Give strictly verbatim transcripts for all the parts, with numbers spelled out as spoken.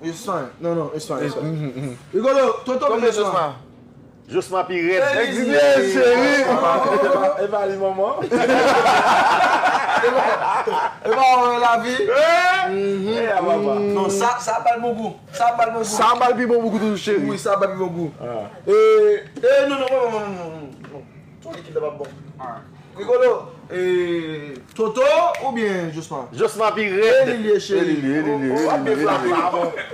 It's fine. Non, non, it's fine, it's fine. Rigolo, Toto, Toto, Josma. Josma pi rèd. Egziste, cheri. E pa li, manman. E pa wè lavi. Non, sa, sa ba l bon gou. Sa ba l bon gou. Sa ba l pi bon gou toujou, cheri. Wi, sa ba l pi bon gou. E, e, non, non, non, non, non, non. Tout ekip la pa bon. Rigolo, e, Toto oubyen Josma? Josma pi rèd. E li li ye, cheri. E li li ye, e li li ye. W ap byen flat la.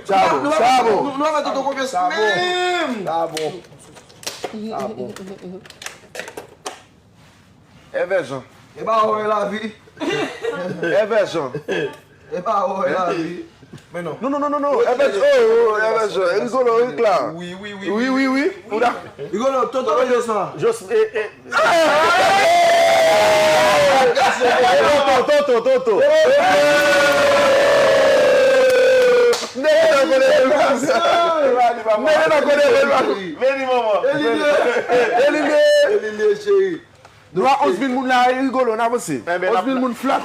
Sa bon, sa bon. Nou, nou, nou fè Toto konfyans menm. Sa bon. Sa bon. Èvè Jan. E pa wè lavi. Èvè Jan. E pa wè lavi. Men non. Non, non, non, non, non. Èvè Jan. Oh, oh, Èvè Jan. Rigolo, Rigla. Wi, wi, wi. Wi, wi, wi. Ou da. Rigolo, Toto, Josma. Jos, e, e. Toto, Toto, Toto. Nègre nan kote. Nègre nan kote. Vini, manman. Eline. Eline. Eline, cheri. Nou a onz mil moun la, Rigolo, n avanse. Onz mil moun flat.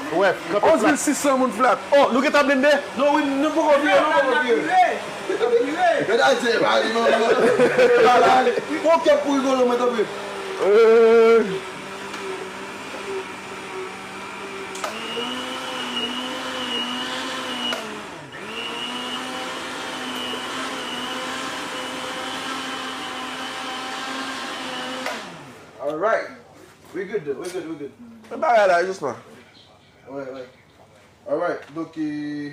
Onz mil sis san moun flat. Oh, nou gentan blende? Non, wi, nou poko vire, nou poko vire. Gade Ayiti, e pa li, non, non. E pa li. Yon kèk pou Rigolo, mwen, tanpri. Alright. We good, though. We good, we good. Men bagay la, Josma. Wè, wè. Alright, donk, e,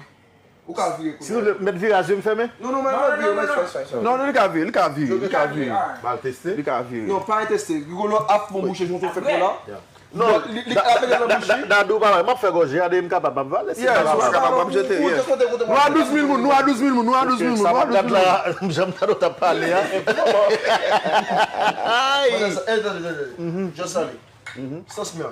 ou ka vire kounye a. Si nou met viraj yo, m fèmen? Non, non, men non, non, non, non, non. Non, non, li ka vire, li ka vire, li ka vire. Ba l teste. Li ka vire. Non, pa teste. Rigolo ap bon bouche, jan w fè fèt la. Non, li, li ka vire nan bouch li. Dadou pa mal. M ap fè gòje, gade, m kapab, m ap vale, si m kapab. Ou kapab, m ap jete, yeah. Nou a douz mil moun, nou a douz mil moun, nou a douz mil moun, nou a douz mil moun. Sa m ap gad la, jan m tande w t ap pale a. Ay! Just sale. Sans mè.